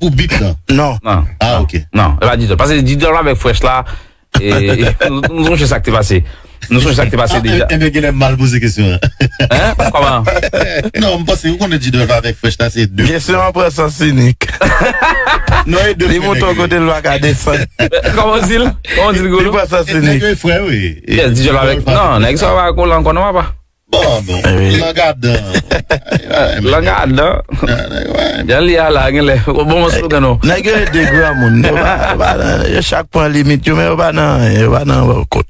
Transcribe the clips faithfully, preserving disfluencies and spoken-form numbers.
Pou beat lan? Non. Non. Ah, ok. Non, e pa G-Dolph. Paske G-Dolph avèk Fresh la, e, nou, nou sonje sa k te pase. Nou sonje sa k te pase deja. Enben, genlè m mal poze kesyon an. Hein? Kòman? Non, m panse, ou konnen G-Dolph avèk Fresh la, se de. Kesyon an pran sans inik. Non, e de. Li monte yon kote, l pa ka desann. Kòman w di l? Kòman w di l, Golo? Li pran sans inik. Nèg yo e frè, wi. Yes, G-Dolph avèk, non, nèg sa pa Golo ankò, non, papa. Bon, bon. Lang adan. Lang adan. Jan li a la, genlè. Bon, bon slogan, non. Nèg yo e de granmoun. Yo pa, yo pa nan, yo chak pran limit yo, men yo pa nan, yo pa nan kot.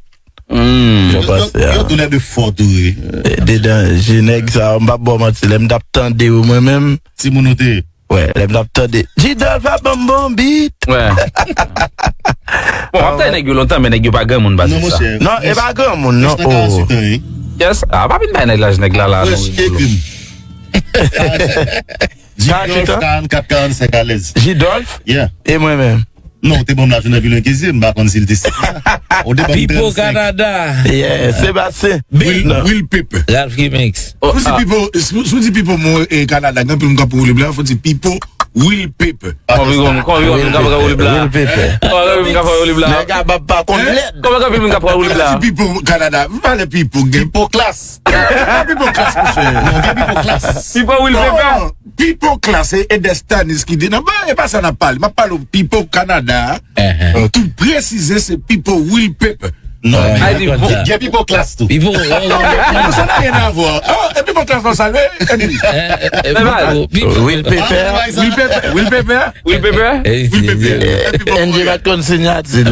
Hmm. Yo, yo, yo toulède fò tou, wi. De danje, nèg sa, m p ap ba w manti, lè m t ap tande yo, mwen menm. Timoun ou te ye? Wè, lè m t ap tande, G-Dolph ap ban m bon beat. Wè. Bon, m ap tande nèg yo lontan, men nèg yo pa granmoun, pa di sa. Non, monchè. Non, e pa granmoun, non. Fresh nan karannwit an, wi. Yes. Ah, pa vin bay nèg laj nèg la, la, non. Fresh e grim. G-Dolph, karannkat, karannsenk alèz. G-Dolph? Yeah. E mwen menm? Non, ou te ban m laj nan pi lwen ke zye m, m pa konn si l te site sa. Ou te ban m trannsenk. Pipo Kanada. Yeah, Sebastien. Will, Will Pepper. Ralph Remix. Fò di Pipo, si, si w di Pipo mwen, e, Kanada, gen anpil moun k ap woule bla, fò di Pipo Will Pepper. Kòman, kòman, kòman, kòman, kòman, Will Pepper. Kòman, kòman, kòman, Will Pepper. Nèg a bab pa konn lèd. Kòman, kòman, anpil moun k ap woule bla? Di Pipo Kanada, m pale Pipo, gen Pipo Class. Pipo Class, monchè. Non, gen Pipo Class. Pipo Will Pepper. Pipo Class, e, e Destanis ki di, non, ba, e pa sa n ap pale. M ap pale w Pipo Kanada. Tou presize, se Pipo Will Pepper. Non, gen Pipo Class tou. Pipo, oh, oh, oh. Non, sa n'a rien à voir. Oh, e Pipo Class, nou salye, e pi. Will Pepper. Will Pepper. Will Pepper. Will Pepper. N J pa t konn sinyati.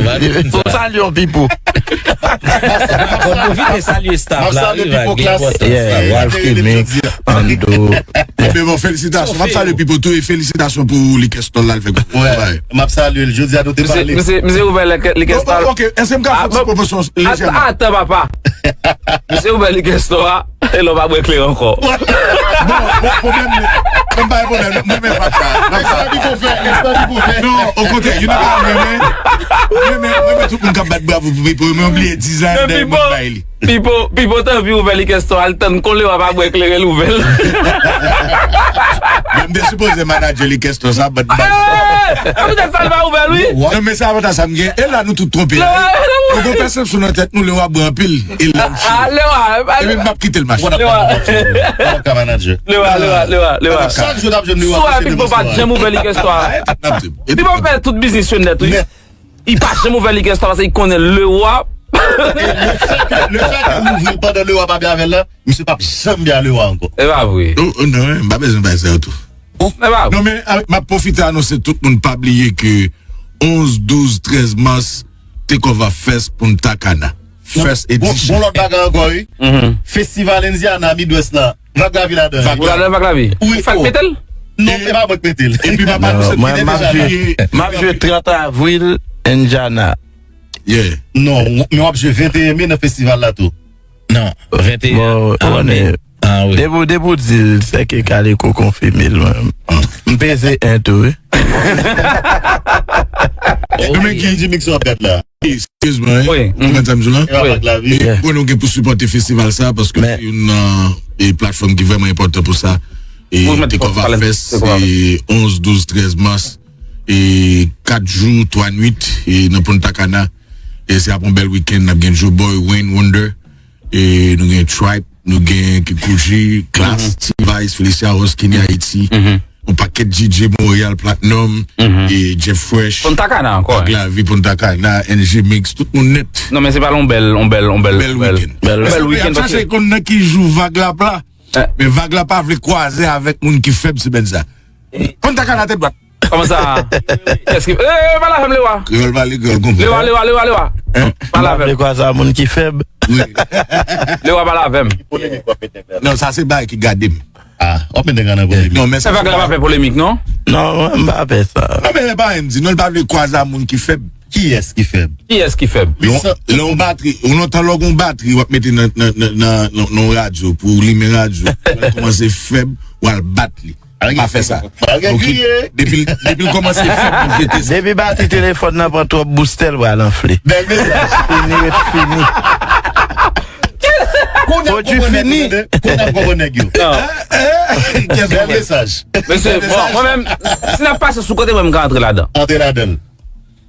Fò salye yon Pipo. Fò pwofite salye staff la, wi, Pipo Class. Ralph Remix, Ando. Enben bon, felisitasyon. M ap salye Pipo tou e felisitasyon pou Liquor Store la, l fè gwo travay. M ap salye l. Jodi a nou te pale. Misye, misye ouvè Liquor Store. Ok, èske m ka fè ti pwomosyon lejè? Atan, papa. Misye ouvè Liquor Store a, e lè w pa bwè kleren ankò. Bon, bon, pwoblèm li. M pa gen pwoblèm. Mwen menm pa sa. Sa Pipo fè, sa Pipo fè. Non, okontrè, you know, mwen menm, mwen menm, mwen menm tout moun k ap bat bravo pou Pipo, mwen bliye dizan dèyè mwen bay li. Pipo, Pipo t anvi ouvè Liquor Store, al tann kon Lewa pa bwè kleren l ouvè l. Men m te sipoze manager Liquor Store sa, but bad. E poutèt sa l pa ouvè l, wi. Non, men se avantaj sa m gen. E la nou tout twonpe. Lewa, nou gen pèsepsyon nan tèt nou, Lewa bwè anpil. E la m chire. Epi m p ap kite l mache. Lewa. Lewa, Lewa, Lewa, Lewa. Chak jou n ap jwenn Lewa. Sou a, Pipo pa t janm ouvè Liquor Store. Pipo fè tout biznis yo nèt, wi. Li pa janm ouvè Liquor Store paske li konnen Lewa. E le fè ke, le fè ke l ouvri l pandan Lewa pa byen avè l la, misye p ap janm byen a Lewa ankò. E pa vre. Oh, oh, non, m pa bezwen bay sa yo tou. E pa vre. Non, men, a, m ap pwofite anonse tout moun pa bliye ke onz, douz, trèz mas, Take Over Fest Punta Cana. First edition. Bon, bon lòt bagay ankò, wi. Festival Indiana Midwest la. Vag Lavi ladan. Vag Lavi. Vag Lavi. Wi, ou fèk pete l? Non, e pa mwen k pete l. Epi m ap anonse mwen, m ap jwe, m ap jwe trant avril, Indiana. Yeah. Non, men w ap jwe venteyen me nan festival la tou. Non, venteyen avril. Ah, wi. Depi, depi w di l, sèke Kaliko konfime l, mwen. M peze en tou, wi. Ou men ki G-Mix w ap gad la. Excuse me, wi. Ou konprann sa m di w la? Wi. Bon, nou gen pou sipòte festival sa, paske se youn nan, e, platfòm ki vrèman enpòtan pou sa. E Take Over Fest, se onz, douz, trèz mas. E kat jou, twa nwit, e nan Punta Cana. E se ap yon bèl wikenn, n ap gen Joeboy, Wayne Wonder. E nou gen Tribe, nou gen Kikuji, Klass, T-Vice, Felicia Rose, Kenny Haiti. Yon pakèt D J Montréal Platinum, e Jeff Fresh, Punta Cana ankò, Vag Lavi, Punta Cana, N G Mix, tout moun nèt. Non, men se pa yon bèl, yon bèl, yon bèl, bèl wikenn. Bèl wikenn. Ap chache konn nan ki jou Vag la pla. Men Vag la pa vle kwaze avèk moun ki fèb semèn sa. Punta Cana tèt dwat. Kòman sa? Kès ki, eh, eh, pale avè m, Lewa. Kreyòl pale, kreyòl konprann. Lewa, Lewa, Lewa, Lewa. Pale avè m. Vle kwaze a moun ki fèb. Lewa, pale avè m. Non, sa se bagay ki gade m. Ah, w ap met nèg la nan polemik. Non, men sa se Vag la pa fè polemik, non? Non, mwen, m pa fè sa. Non, men pa anyen m di, non, l pa vle kwaze a moun ki fèb. Kiyès ki fèb? Kiyès ki fèb? Lè yon batri, ou lontan lè w gen yon batri, w ap mete nan, nan, nan, nan, nan, nan radyo, pou w limen radyo, w al kòmanse fèb, w al bat li. Pa fè sa. Depi, depi l kòmanse fèb, ou jete sa. Depi batri telefòn nan pran twòp boustè, l pral anfle. Bèl mesaj. Fini, ret fini. Kounye a pwodui fini. Kounye a konprann nèg yo. Bèl mesaj. Mesye, bon, mwen menm, si n ap pase sou kote, mwen, m ka antre ladan. Antre ladan.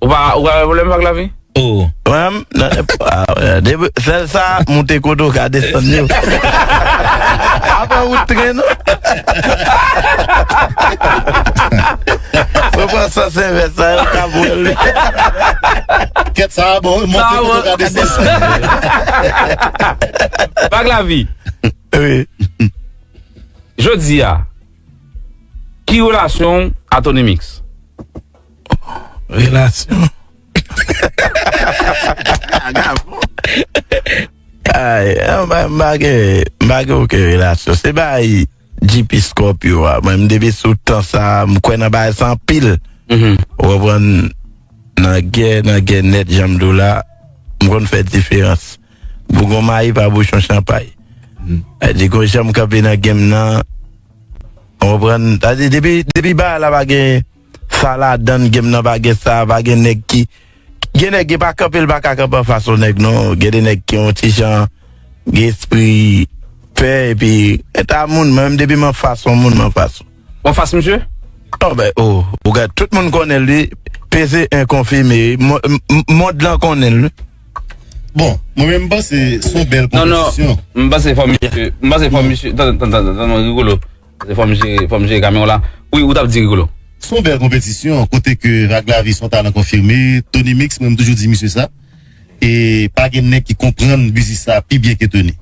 Ou pa, ou pa gen pwoblèm ak lavi? Oh. Mwen, nan, ah, depi, sèl sa, moute kote w ka desann yo. Apa wout tren, non? Mwen pran sans envès sa, yo ka bwè l. Kèt sa, bon, moute kote w ka desann. Bag lavi. Wi. Jodi a, ki relasyon w a Tony Mix? Relasyon. Ay, m pa, m pa gen, m pa gen okenn relasyon. Se bay G P Scorpio a. Mwen, m depi sou tan sa, m kwè nan bagay sa anpil. Ou konprann? Nan gè, nan gè nèt, jan m di w la, m konn fè diferans. Bougon mayi pa bouchon chanpay. Sa di, gon jan m kanpe nan game nan, ou konprann? Sa di, depi, depi bagay la pa gen sa ladann, game nan pa gen sa, pa gen nèg ki, gen nèg ki pa kanpe, l pa ka kanpe anfas yon nèg, non. Gen de nèg ki yon ti jan, gen espri pè, epi, eta moun, mwen menm, depi m anfas yon moun, m anfas. Ou anfas misye? Oh, ben, oh, ou gad, tout moun konnen l, wi. P C un konfime, wi. Mo-, m-, m-, mond lan konnen l, wi. Bon, mwen menm, m panse se yon bèl konpetisyon. M panse fò misye, m panse fò misye, tann, tann, tann, tann, Rigolo. Se fò m jere, fò m jere kamyon la. Wi, ou t ap di, Rigolo. Se yon bèl konpetisyon, kote ke Vag Lavi se yon talan konfime, Tony Mix, mwen, m toujou di misye sa. E pa gen nèg ki konprann biznis sa pi byen ke Tony.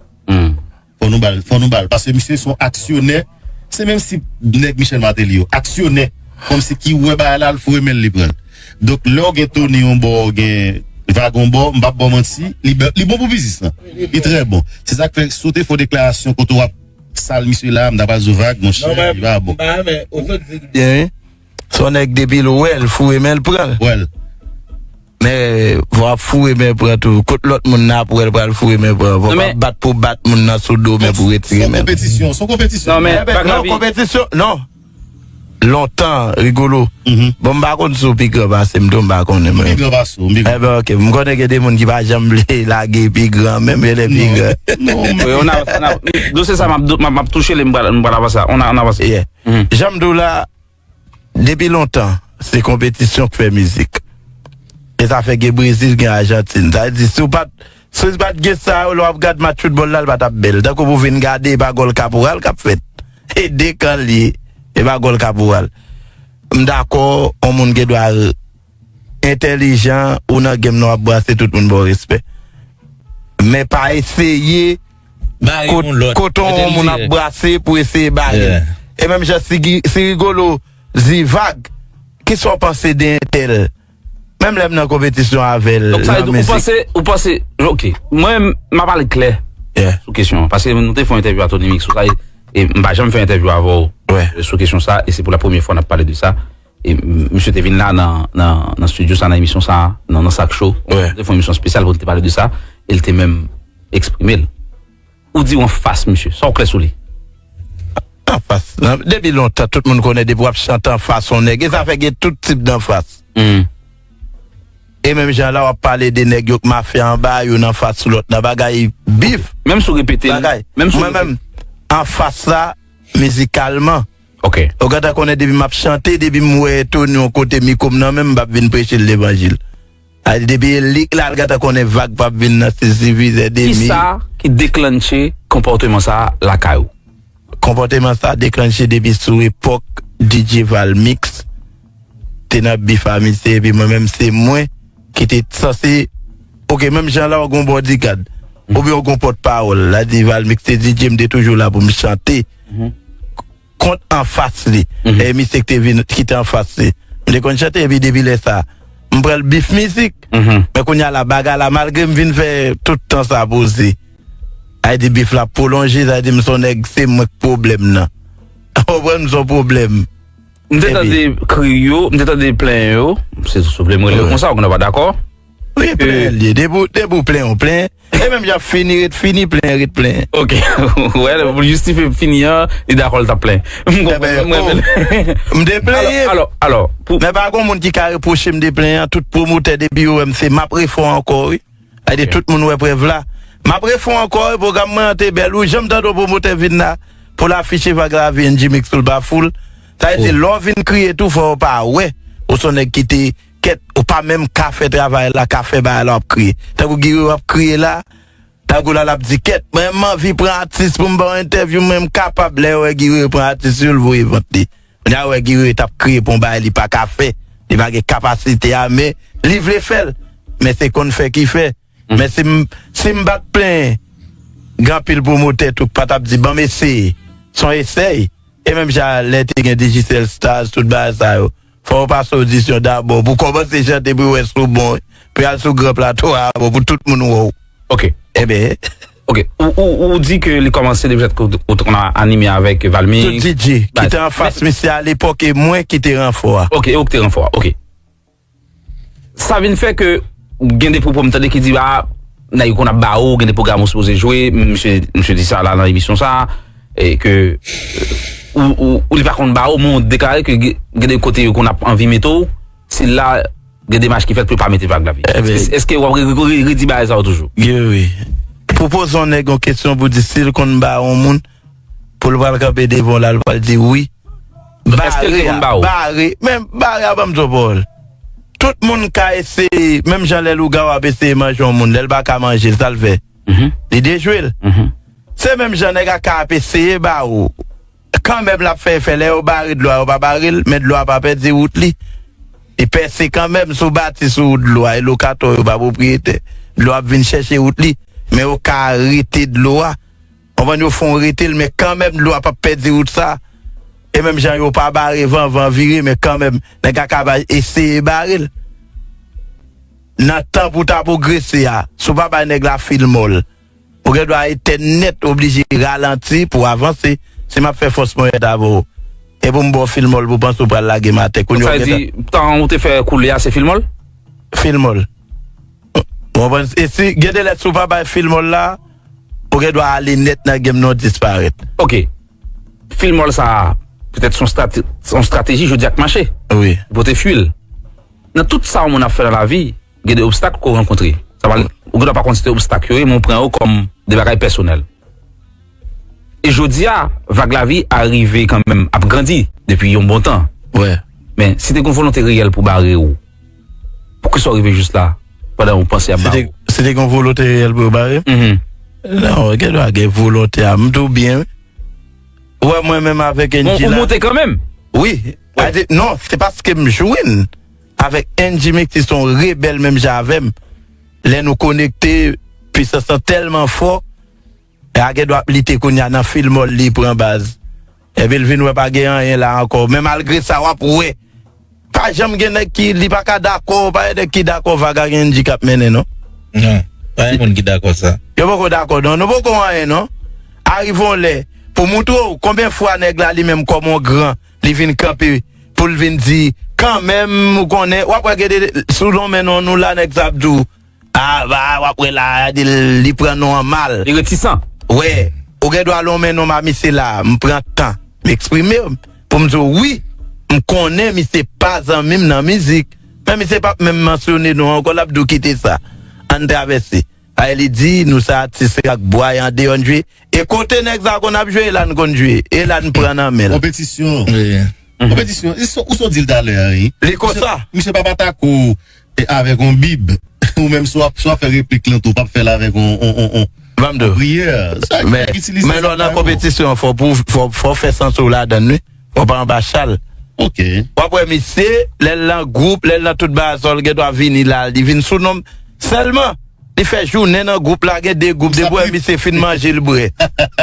Fò nou ba l, fò nou ba l. Paske misye se yon aksyonè. Se menm si nèg Michel Martelly yo, aksyonè, kòmsi ki wè bagay la, l foure men l, li pran l. Donk, lè w gen Tony yon bò, w gen Vag yon bò, m p ap ba w manti, li, bè- li bon pou biznis lan. Li trè bon. Se sa k fè, si w te fè yon deklarasyon kote w ap sal misye la, m ta pral di w Vag, monchè, li pa bon. Byen, wi. Se yon nèg depi l wè l, foure men l pran l. Wè l. Men, fò w ap foure men pran tou. Kot lòt moun nan ap wè l pral foure men pran? Fò w pa bat pou bat moun nan sou do men pou retire men. Se yon konpetisyon, se yon konpetisyon. Non, men, Ebyen, non, konpetisyon, non. Lontan, Rigolo. Bon, m pa konn si w pi gran pase m tou, m pa konnen, mwen. Pi gran pase w, m pi gran. Ebyen, ok. M konnen gen de moun ki pa janm vle lage pi gran, menm yo lè pi gran. Non, men. Wi, on a, on a, dosye sa, m ap, m ap, m ap touche li, m pral, m pral avanse. On a, on avanse. Yeah. Jan m di w la, depi lontan, se konpetisyon k fè mizik. E sa fè gen Brezil, gen Ajantin. Sa vle di, si w pa t, si w pa t gen sa yo, lè w ap gad match foutbòl la, l pa t ap bèl. Tankou pou w vin gade, e pa gòl kaporal k ap fèt. E de kan l ye, e pa gòl kaporal. M dakò, yon moun gen dwa entèlijan, ou nan game nan w ap brase, tout moun ba w respè. Men pa eseye kote yon moun ap brase pou eseye bare l. E menm jan si, si Rigolo di Vag, kisa w panse de entèl? Menm lè m nan konpetisyon avè l nan mizik. Donk, sa vle di, ou panse, ou panse, ok, mwen, m ap pale klè sou kesyon an, paske nou te fè yon entèvyou a Tony Mix sou sa, e, e m pa janm fè entèvyou avè w sou kesyon sa, e se pou la premyè fwa n ap pale de sa. E m-, misye te vin la nan, nan, nan estidyo sa, nan emisyon sa, nan, nan Sak Show. Te fè yon emisyon espesyal pou l te pale de sa, e l te menm eksprime l. Ou di w anfas misye, sa w kwè sou li? Anfas. Nan, depi lontan, tout moun konnen depi w ap chante anfas yon nèg, e sa fè gen tout tip danfas. E menm jan la w ap pale de nèg yo k mafya anba, youn anfas lòt nan bagay bif. Menm si w repete l, bagay. Menm si w repete l. Mwen menm, anfas la, mizikalman, Ok. Ou gentan konnen depi m ap chante, depi m wè Tony yon kote mikwo m nan men m, m p ap vin preche l levanjil. A, depi e li k la, l gentan konnen Vag p ap vin nan se sifizè de mi. Kisa ki deklannche konpòteman sa a lakay ou? Konpòteman sa a deklannche depi sou epòk D J Valmix te nan bif a misye, epi mwen menm se mwen ki te sanse, ok, menm jan la w gon bodyguard, oubyen w gon pòtpawòl, la di Valmix se D J, m te toujou la pou m chante kont anfas li. E misye ki te vin, ki te anfas li. M te konn chante, epi depi lè sa, m pral bif mizik. Men kounye a la, bagay la, malgre m vin fè tout tan sa poze, sa vle di bif la pwolonje, sa vle di m se yon nèg, se mwen k pwoblèm nan. Ou konprann, m se yon pwoblèm. M te tande kri yo, m te tande plenyen yo, se souple m rele yo konsa, ou konn pa dakò? Wi, plenyen l ye. Depi w, depi w plenyen, w plenyen. E menm jan fini ret fini, plenyen ret plenyen. Ok. Wè, pou l jistifye fini an, li dakò l t ap plenyen. M konprann, m renmen l. M te plenyen. Alò, alò, alò, pou... Men pa gon moun ki ka repwoche m de plenyen an, tout pwomotè depi yo wè m se m ap refè ankò, wi. Sa vle di tout moun wè prèv la. M ap refè w ankò, pwogram mwen an te bèl. Ou janm tande yon pwomotè vin la pou l afiche Vag Lavi, N G Mix, sou l pa fou l? Sa vle di, lè w vin kriye tou, fò yo pa wè ou se yon nèg ki te kèt, ou pa menm ka fè travay la, ka fè bagay la, w ap kriye. Tankou Guy Wewe ap kriye la, tankou la, l ap di, kèt, mwen, m anvi pran atis pou m ba w entèvyou, mwen, m kapab. Lè yo wè Guy Wewe pran atis yo, l voye vant li. Kounye a, wè Guy Wewe t ap kriye pou yon bagay li pa ka fè. Li pa gen kapasite a, men li vle fè l. Men se konn fè ki fè. Men si m, si m pa t plenyen, gen anpil pwomotè tou k pa t ap di, ban m eseye. Se yon esèy. E menm jan lè te gen Digicel Stars, tout bagay sa yo. Fò w pase odisyon dabò. Pou kòmanse chante, pou yo wè si w bon. Pou y al sou gran plato a, bon, pou tout moun wè w. Ok. Ebyen. Ok. Ou, ou, ou di ke li kòmanse depi lè ke w te konn anime avèk Valmy. Tout D J ki te anfas misye alepòk e mwen ki te ranfò a. Ok, e ou ki te ranfò a. Ok. Sa vin fè ke gen de pwopo m tande ki di, a, nèg yo konn ap ba ou, gen de pwogram ou sipoze jwe, misye, misye di sa la nan emisyon sa, e ke, ou, ou, ou li pa konn ba ou, men ou deklare ke gen, gen de kote yo konn ap anvi mete w, se la gen demach ki fèt pou yo pa mete Vag Lavi. Ebyen. Es-, èske w ap re-, re-, re-, redi bagay sa yo toujou? Gen wi. Pou poze yon nèg yon kesyon pou di si l konn ba yon moun, pou l pral kanpe devan w la, l pral di wi. Èske l te konn ba ou? Bare, men bare a ban m di w pawòl. Tout moun ka eseye, menm jan lè lougawou ap eseye manje yon moun, lè l pa ka manje l, sa l fè? Li dejwe l. Se menm jan nèg a ka ap eseye ba ou. Kanmenm l ap fè efè, lè yo bare dlo a, yo pa bare l, men dlo a pa pèdi wout li. Li pèse kanmenm, si w bati sou dlo a, e lokatè w yo pa pwopriyetè. Dlo a ap vin chèche wout li, men yo ka arete dlo a. Konprann, yo fè yon rete l, men kanmenm dlo a p ap pèdi wout sa. E menm jan yo pa bare van, van vire, men kanmenm, nèg la ka bay, eseye bare l. Nan tan pou ta pwogrese a, si w pa bay nèg la fil mòl, ou gen dwa etèn nèt, oblije ralanti pou w avanse. Si m ap fè fòs monyèt avè w, e pou m ba w fil mòl pou w panse w pral lage m atè. Kounye a, sa vle di, tan ou te fè koule a, se fil mòl? Fil mòl. Ou konprann? E si, gen de lè, si w pa bay fil mòl la, ou gen dwa ale nèt nan game nan, w disparèt. Ok. Fil mòl sa a, petèt se yon strate-, se yon estrateji jodi a k mache. Wi. Pou te fui l. Nan tout sa yon moun ap fè nan lavi, gen de obstak ke w rankontre. Sa va, ou gen dwa pa konn se te obstak yo ye, men w pran yo kòm de bagay pèsonèl. E jodi a, Vag Lavi a rive kanmenm, ap grandi depi yon bon tan. Wi. Men, si te gen yon volonte reyèl pou bare w, poukisa w rive jis la, pandan w panse ap bare w? Si te gen yon volonte reyèl pou yo bare m? Mhm. Non, gen dwa gen volonte a, m di w byen, wi. Ou wè mwen menm avèk N G la. Ou monte kanmenm? Wi. Wi. Adi, non, se paske m jwenn avèk N G Mix, se yon rebèl menm jan avè m. Lè nou konekte, pwisans lan tèlman fò, e a gen dwa ap lite kounye a nan fil mòl li pran baz. Epi l vin wè pa gen anyen la ankò. Men malgre sa, w ap wè. Pa janm gen nèg ki, li pa ka dakò, pa gen nèg ki dakò Vag ak N G k ap mennen, non. Non, pa gen moun ki dakò sa. Yo poko dakò, non. Nou poko anyen, non. Arive yon lè, pou moutre w konbyen fwa nèg la li menm kòm yon gran, li vin kanpe, pou l vin di, kanmenm, ou konnen, w ap wè gen de, sou lonmen non nou la, nèg sa ap di w, a, ba, w ap wè la, di l, li pran non an mal. Li retisan. Wè, ou gen dwa lonmen non m a misye la, m pran tan, m eksprime m, pou m di w, wi, m konnen misye pa zanmi m nan mizik. Men misye p ap menm mansyone non an ankò, l ap di w kite sa. Ann travèse. Ay, li di, nou se atis rak bwa e andeyò n jwe. E kote nèg sa konn ap jwe, e la n konn jwe. E la n pran nan men l. Konpetisyon. Wi. Konpetisyon. Ou so, ou so di l talè a, wi. Li konsa. Misye, misye p ap atake w e avèk yon bib. Ou menm si w ap, si w ap fè replik lan tou, w p ap fè l avèk yon, yon, yon, yon, ban m di w, yon priyè. Sa men, nèg itilize men lè w nan konpetisyon, fò pou, fò, fò w fè sans ou ladann, wi. Fò w pa anba chal. Ok. W ap wè misye, lè l nan gwoup, lè l nan tout bagay sa yo, l gen dwa vini la, li vin sou non m sèlman. Li fè jounen nan gwoup la, gen de gwoup, depi w wè misye fin manje, l bwè.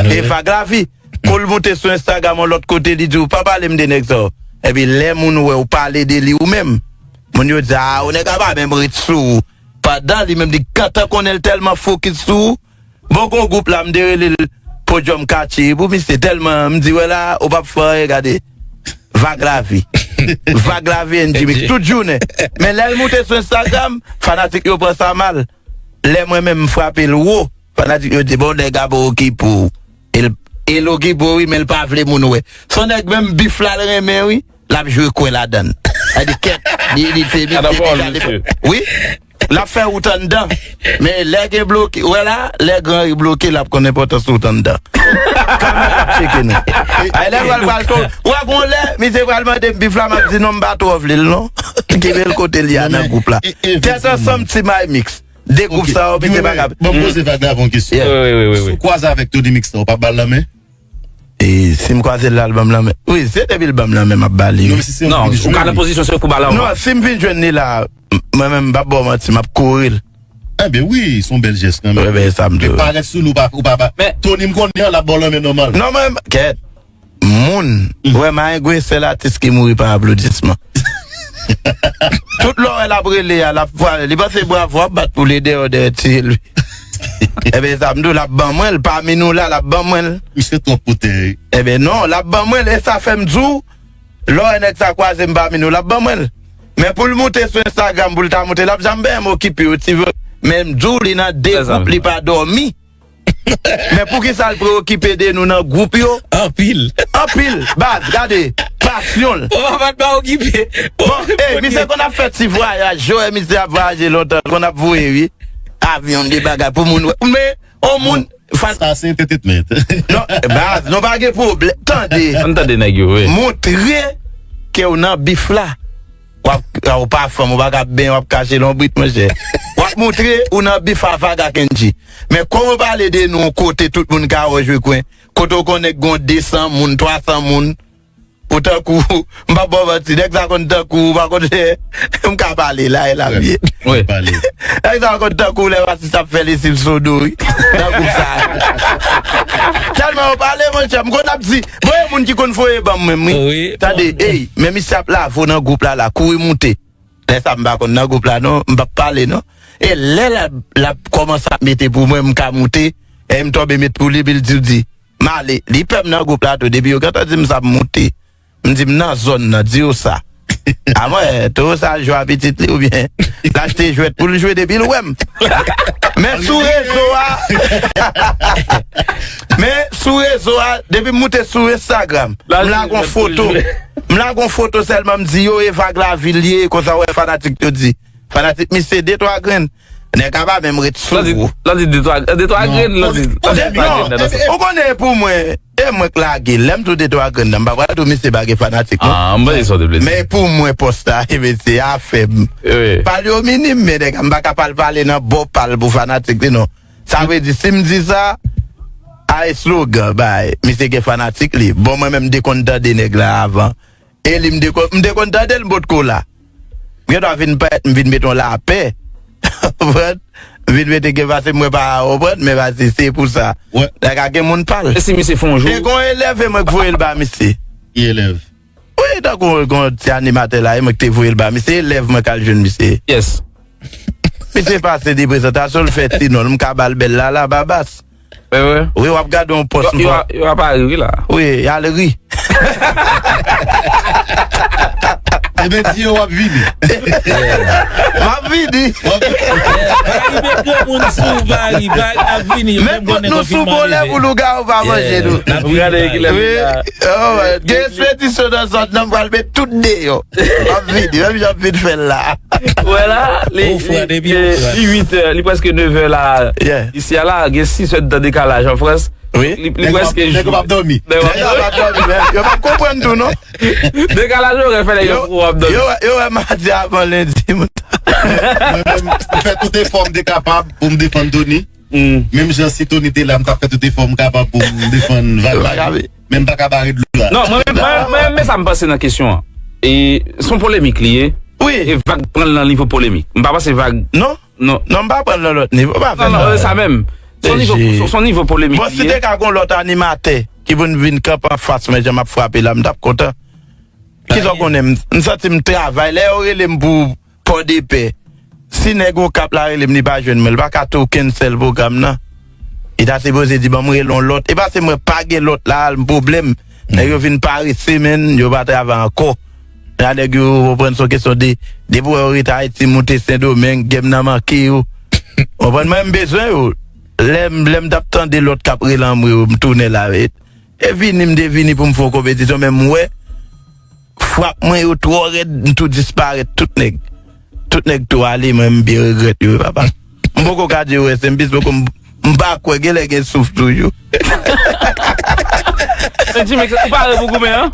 E Vag Lavi. Kou l moute sou Instagram, yon lòt kote, li di w, pa pale m de nèg sa yo. Epi lè moun wè w pale de li ou menm, moun yo di, a, ou nèg la pa menm ret sou ou. Pandan li menm, li gentan konnen l tèlman fokis sou ou. Bon, gon gwoup la, m te rele l Podium Catchy pou misye tèlman, m di, wè la, ou p ap fè anyen, gade. Vag Lavi. Vag Lavi, N G Mix, tout jounen. Men lè l moute sou Instagram, fanatik yo pran sa mal. Lè mwen menm m frape l wo, fanatik yo di, bon, nèg la pa okipe w. E l, e l okipe w, wi, men l pa vle moun wè. Se yon nèg menm bif la l renmen, wi, l ap jwe kwè ladann. Sa di kèt, li, li se misye deja depi. Wi. L ap fè wout anndan. Men lè gen bloke, wè la, lè Gran Ri bloke, l ap konn enpòtans wout anndan. Kanmenm l ap tcheke nou. Ay, lè l pral, pral tou, ou wè gon lè, misye pral mande m bif la, m ap di non, m pa twò vle l non. Kenbe l kote l ye a nan gwoup la. Tèt ansanm, Team Imix. De gwoup sa yo, misye pa ka. Bon, poze Vag la yon kesyon. Si w kwaze avèk Tony Mix la, ou p ap ba l lanmen? E si m kwaze l la, l ban m lanmen. Wi, se depi l ban m lanmen, m ap ba li. Non, men si se yon... Non, ou ka nan pozisyon se pou ba l anvan. Non, si m vin jwenn li la, m- mwen menm, m p ap ba w manti, m ap kore l. Enben wi, se yon bèl jès kanmenm. Wi, men sa m di w. Men parèt sou li, ou pa, ou pa ba. Men Tony, m konnen an, l ap ba w lanmen nòmal. Non, men, kèt. Moun, vrèman, e gwe sèl atis ki mouri pa aplodisman. Tout lè w wè l ap rele a, l ap vwale, li panse bravo ap bat pou li deyò dèyè tiye l. Ebyen, sa m di w, l ap ban mwen l, pami nou la, l ap ban mwen l. Misye twòp pou tè. Ebyen, non, l ap ban mwen l, e sa fè m di w, lè w wè nèg sa kwaze m pami nou, l ap ban mwen l. Men pou l moute sou Instagram, pou l ta moute, l ap janm benyen m okipe yo, ti vre. Men m di w, li nan de gwoup, li pa dòmi. Men poukisa l preokipe de nou nan gwoup yo? Anpil. Anpil. Baz, gade. Pasyon l. Ou pa pa t pa okipe. Bon, ey, misye konn ap fè ti vwayaj. Yo wè misye ap vwayaje lontan. Konn ap voye, wi. Avyon, de bagay pou moun wè. Men, on moun. Sa se entertainment. Non, baz, nou pa gen pwoblèm. Tande. Ann tande nèg yo, wi. Montre ke w nan bif la. W ap, ou pa fanm, ou pa ka benyen, w ap kache lonbrit, monchè. W ap montre ou nan bif avè Vag ak Kendji. Men kòman w pale de nou yon kote tout moun ka wè w jwe kwen, kote w konnen gen de san moun, twa san moun, ou tankou, m p ap ba w manti, nèg sa konn tankou, ou pa konn, m ka pale la, e la m ye. Wi. Nèg sa konn tankou lè Rasis ap fè lesiv sou do, wi. Nan gwoup sa. Tèlman yo pale, monchè, m konn ap di, bon, e moun ki konn voye ban m menm, wi. Wi. Tande, ey, men misye ap lave w nan gwoup la, la, kouri moute. Lè sa m pa konn nan gwoup la non, m p ap pale non. E lè l ap, l ap kòmanse ap mete pou mwen, m ka moute, e m tonbe met pou li, epi l di, di, m ale. Li pè m nan gwoup la tou, depi yo gentan di m sa, m moute. M di m nan zòn nan, di yo sa. A mwen, Towo sa al jwe a pitit li oubyen l achte jwèt pou l jwe depi l wè m. Men sou rezo a, men sou rezo a, depi m moute sou Instagram, m lage yon foto. M lage yon foto sèlman, m di yo e Vag Lavil ye, konsa w wè fanatik yo di. Fanatik misye de twa grenn. Nèg la pa menm ret sou ou. Lè w di de twa, de twa grenn, lè w di, lè w di de twa grenn nan sa. Ou konnen e pou mwen, e mwen k lage l. Lè m di w de twa grenn nan, m pa pral di w misye pa gen fanatik non. Ah, m panse se yon deplezi. Men pou mwen pòs la, e mesye a fè m. Wi. Pale yo minim, men nèg la, m pa ka pral pale nan bò pa l pou fanatik li non. Sa vle di, si m di sa, a eslogan, bay, misye gen fanatik li. Bon, mwen menm m te konn tande nèg la avan. E li m te konn, m te konn tande l, m potko la. M gendwa vin parèt, m vin mete yon lapè. Konprann? M vin mete gen pase mwen pa konprann, men pase se pou sa. Nèg la gen moun pa l. E si misye fè yon jou? Te gon elèv e mwen k voye l ba misye. Ki elèv? Wi, tankou gon ti animatè la, e mwen k te voye l ba misye, elèv mwen k al jwenn misye. Yes. Misye pase de prezantasyon, l fè ti non l, m ka ba l bèl la, la, Babas. Wi, wi. Wi, w ap gade yon pòs. Yo, yo, yo ap ari, wi, la. Wi, y al ri. Ebyen, di yo w ap vini. M ap vini. W ap vini. Pari met granmoun sou Pari, Pari ap vini. Met kont nou sou bon lè pou lougawou pa manje nou. N ap gade kilè. Wi. Gen espedisyon nan zòn nan, m pral met tout deyò. M ap vini, menm jan m vin fè l la. Ou wè la, li, li, li uit è, li prèske nevè la. Isi a la, gen sis èdtan dekalaj an Frans. Wi. Li, li prèske jou. Nèg yo p ap dòmi. Nèg yo p ap dòmi, men yo p ap konprann tou, non. Dekalaj orè fè nèg yo p ap dòmi. Yo, yo wè madi avan lendi, m fè tout efò m te kapab pou m defann Tony. Menm jan si Tony te la, m t ap fè tout efò m kapab pou m defann Vag la. Men m pa ka bare dlo a. Non, mwen menm, mwen, mwen, men sa m panse nan kesyon an. E, se yon polemik li ye. Wi. E Vag pran l nan nivo polemik. M pa panse Vag. Non. Non. Non, m pa pran l nan lòt nivo. Pa fè sa. Non, non, sa menm. Se yon nivo, se yon nivo polemik li ye. Bon, si te ka gon lòt animatè ki pou n vin kanpe anfas mwen, jan m ap frape la, m t ap kontan. Kisa w konnen, m, m santi m travay. Lè yo rele m pou Pòdepè. Si nèg Okap la rele m, li pa jwenn mwen, li pa ka tou cancel pwogram nan. Li ta sipoze di, "Ban m rele yon lòt." E pa se mwen pa gen lòt la, al m pwoblèm. Nèg yo vin parese, menn, yo pa travay ankò. La nèg yo konprann se yon kesyon de, depi w wè yo rete Ayiti, moute Sendomeng, gèm nan manke yo. Konprann, mwen, m bezwen yo. Lè m, lè m t ap tande lòt k ap rele anmwe yo, m tounen la. E vini, m te vini pou m fè yon konpetisyon, men m wè frap mwen yo twò rèd, m tou disparèt, tout nèg. tout nèg tou ale, mwen m byen regrèt yo, wi, papa. M poko ka di w, rest in peace, poko m, m pa kwè, genlè gen souf toujou. N G Mix, ou pare pou goumen, an?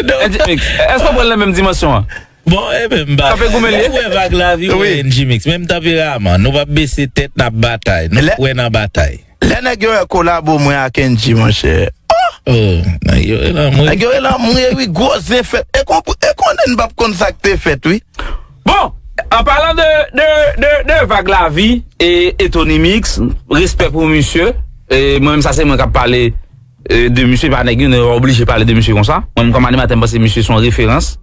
N G Mix, èske w pran l nan menm dimansyon an? Bon, e menm bagay. Tape goumen l ye? Ou wè Vag Lavi, ou wè N G Mix. Menm tanperaman, nou p ap bese tèt, n ap batay. Nou kwè nan batay. Lè nèg yo wè kolabo mwen ak N G, monchè. Oh, nèg yo rele anmwe. Nèg yo rele anmwe, wi, gwo zen fèt. E kon, e konnen n p ap konn sa k te fèt, wi. Bon, an palan de, de, de, de Vag Lavi e, e Tony Mix, respè pou misye. E mwen menm, sa se mwen k ap pale, e, de misye, pa nèg yo, nou oblije pale de misye konsa. Mwen menm, kòm animatè, m panse misye se yon referans.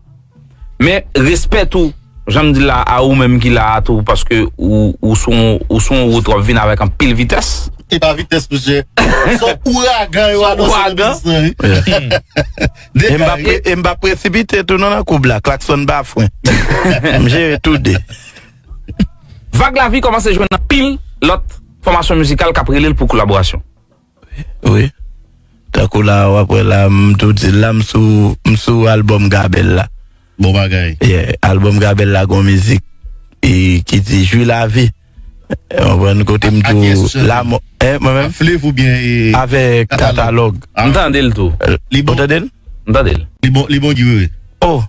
Men, respè tou, jan m di la, a ou menm ki la a tou, paske ou, ou sou, ou sou yon wout, w ap vin avèk anpil vitès. E pa vitès, monchè. Se yon ouragan yo anonse nan biznis lan, wi. E m p ap pre-, e m p ap presipite tou non nan koub la, klakson pa fren. M jere tou de. Vag Lavi kòmanse jwenn anpil lòt fòmasyon mizikal k ap rele l pou kolaborasyon. Wi. Tankou la, w ap wè la, m tou di l la, m sou, m sou albòm Gabèl la. Bon bagay. Yeah, albòm Gabèl la gon mizik e, ki di Jwi Lavi. Ou konprann, kote m tou la, eh, mwen menm? Flev oubyen, eh, avèk Katalòg. Katalòg. M tande l tou. Ou tande l? M tande l. Li bon, li bon, Guy Wewe. Oh.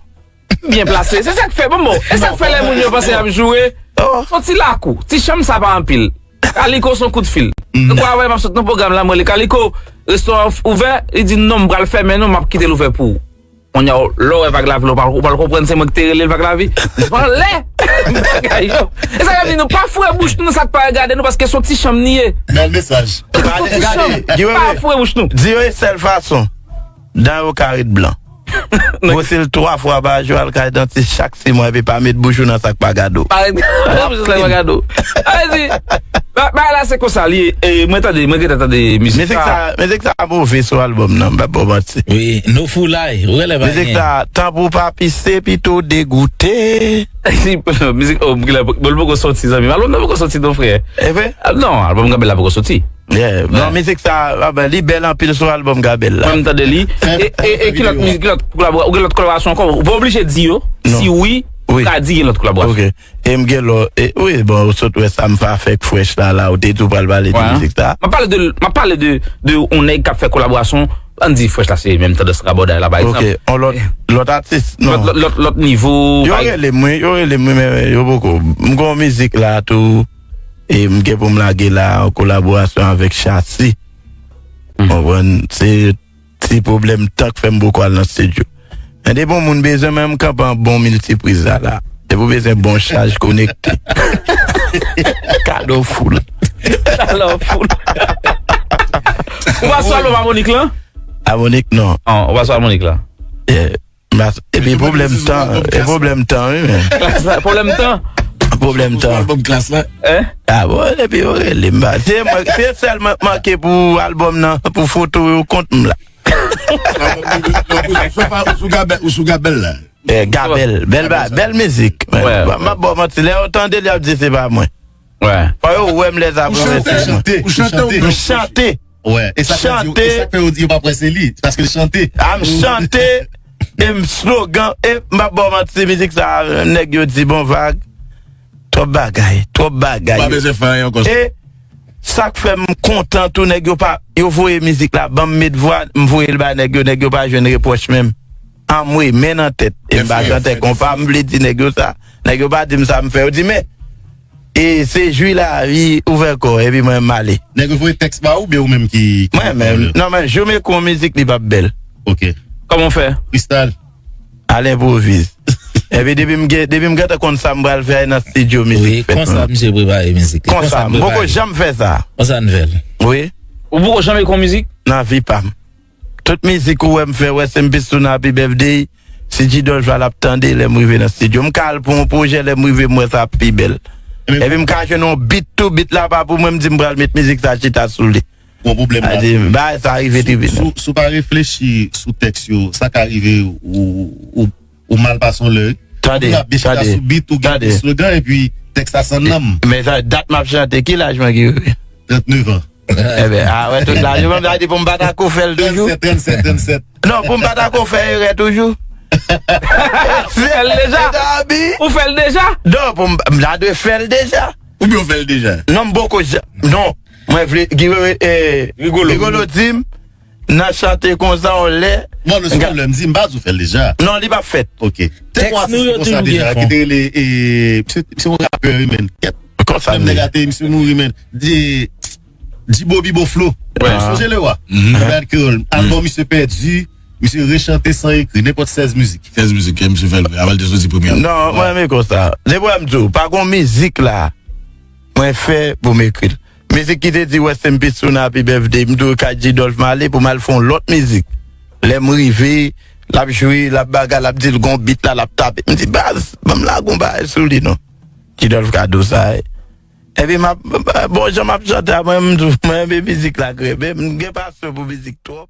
Byen plase. Se sa k fè, bon, bon. E sa k fè lè moun yo panse y ap joure. Oh. Se yon ti lakou. Ti chanm sa pa anpil. Kaliko se yon kout fil. Mm. Yon fwa avè m ap sot nan pwogram la, mwen rele Kaliko, restoran ouvè, li di non, m pral fèmen non, m ap kite l ouvè pou ou. Kounye a, lè w wè Vag Lavi la, ou pral, ou pral konprann se mwen ki te rele l Vag Lavi. Anlè bagay yo. E sa k ap di nou pa foure bouch nou nan sa k pa regade nou, paske se yon ti chanm li ye. Bèl mesaj. Se yon ti chanm. Pa foure bouch nou. Di yo e sèl fason dan yo ka ret blan. Bwose l twa fwa pa jou, al kay dantis chak sis mwa, epi pa met bouch ou nan sa k pa gade w. Pa met bouch ou nan sa k pa gade w. Sa vle di, ba-, bagay la se konsa li ye. E, mwen tande, mwen gentan tande mizik sa. Mizik sa, mizik sa move sou albòm nan, m p ap ba w manti. Wi, No Foulay, ou genlè pa gen. Mizik sa, tan pou w pa pise, pito degoute. Mizik, oh, m genlè, bon, l poko soti, zanmi m. Albòm nan poko soti non, frè. E vre? Ah, non, albòm Gabèl la poko soti. Yeah. Non, mizik sa, ah ben, li bèl anpil sou albòm Gabèl la. Mwen, m tande li. E, e, e ki lòt mizik, ki lòt kolabora-, ou gen lòt kolaborasyon ankò? Ou pa oblije di yo. Si wi, ou ka di gen lòt kolaborasyon. Ok. E m gen lòt, e, wi, bon, ou sot wè sa m fè avèk Fresh la, la, ou te tou pral pale de mizik sa. M ap pale de, m ap pale de, de yon nèg k ap fè kolaborasyon. Ann di Fresh la, se menm tandans rabòday la, pa egzanp. Ok, yon lòt, lòt atis, non. Lòt, lòt, lòt, lòt nivo. Yo rele m, wi, yo rele m, wi, men yo poko. M gen yon mizik la tou. E m gen pou m lage la an kolaborasyon avèk Chasi. Konprann? Se ti pwoblèm tan k fè m poko al nan estidyo. Men depi yon moun bezwen mwen, m kanpe an bon miltipriz la, la. Depi w bezwen bon chaj konekte. Kado full. Kado full. Ou pa sou albòm Amonik lan? Amonik, non. Ah, ou pa sou Amonik la? Yeah. Mas-, epi pwoblèm tan, e pwoblèm tan, wi, men. Pwoblèm tan. Pwoblèm tan. Albòm Klass la. Hein? Ah bon, epi yo rele m ba. Se mwen, se sèl mwen k manke pou albòm nan, pou foto yo kont m la. Ou sou Gabèl, ou sou Gabèl la. Eh, Gabèl, bèl ba, bèl mizik. M ap ba w manti, lè yo tande l, y ap di se pa mwen. Fò yo wè m lè sa premye se mwen. Ou chante, ou chante. M chante. Wè, e sa k fè yo, e sa k fè yo di yo pa kwè se li, paske l chante. Ah, m chante, e m slogan, e m pa ba w manti, mizik sa, nèg yo di bon Vag, twòp bagay, twòp bagay. Ou pa bezwen fè anyen ankò. E sa k fè m kontan tou, nèg yo pa, yo voye mizik la ban m met vwa, m voye l ba nèg yo, nèg yo pa jwenn repwòch menm. Anmwe, men nan tèt, e m pa chantè konpa, m vle di nèg yo sa. Nèg yo pa di m sa m fè, yo di men, e se Jwi Lavi, ouvè kò w, epi mwen m ale. Nèg yo voye tèks ba ou, oubyen ou menm ki, ki... Mwen menm. Non, men, jou m ekri yon mizik, li p ap bèl. Ok. Kòman w fè? Freestyle. Al enpwovize. Epi depi m gen, depi m gentan konn sa m pral fè, nan estidyo mizik fèt. Wi, konsa misye prepare mizik li. Konsa, m poko janm fè sa. Konsa n fè l. Wi. Ou poko janm ekri yon mizik? Nan vi pa m. Tout mizik ou wè m fè, wè se m pis tou nan Happy Birthday, si G Dolph la, l ap tande lè m rive nan estidyo. M ka al pou yon pwojè, lè m rive, m wè sa ap pi bèl. Epi m ka jwenn yon beat tou, beat la pa pou mwen, m di m pral met mizik sa chita sou li. Gon pwoblèm la. Sa vle di, bagay sa rive tribinal. Si w pa reflechi sou tèks yo, sa ka rive ou, ou, ou mal pase yon lè. Tande, tande. Ou ap byen chita sou beat, ou gen slogan, epi tèks la san nanm. Men sa, dat m ap chante, ki laj mwen gen? Trannneuf an. Enben, a wè, tout la, yo menm, sa di pou m pa ta ko fè l toujou. Trannsèt, trannsèt, trannsèt. Non, pou m pa ta ko fè erè toujou. Fè l deja. Ou fè l deja? Non, pou m, m ta dwe fè l deja. Oubyen ou fè l deja? Non, m poko ja. Non, mwen vle, Guy, eh, Rigolo. Rigolo di m, nan chante konsa on lè. Bon, nou se lè m di m pa di ou fè l deja. Non, li p ap fèt. Ok. Te kon atis konsa deja, ki te rele, eh, se, se yon rapè, wi, men. Kèt. Konsa. Menm nèg la te, misye mouri, men. Di, Di Bobby Boflo. Sonje le wa. Nan Kreyòl. Album misye pèdi, misye rechante san ekri, nenpòt sèz mizik. Sèz mizik, ke misye fè l, avan l te soti premye. Non, mwen renmen konsa. Se pou m di w, pa gon mizik la, mwen fè pou m ekri l. Mizik ki te di Rest in Peace to Happy Birthday, m di w kay G Dolph m ale pou m al fè yon lòt mizik. Lè m rive, l ap jwe, l ap bagay, l ap di l gon beat la, l ap tape. M di, baz, ban m lage yon bagay sou li non. G Dolph ka di w sa, wi. Epi m ap, bon jan m ap chante a, mwen, m di w, mwen renmen mizik la, grenbe, m gen pasyon pou mizik twòp.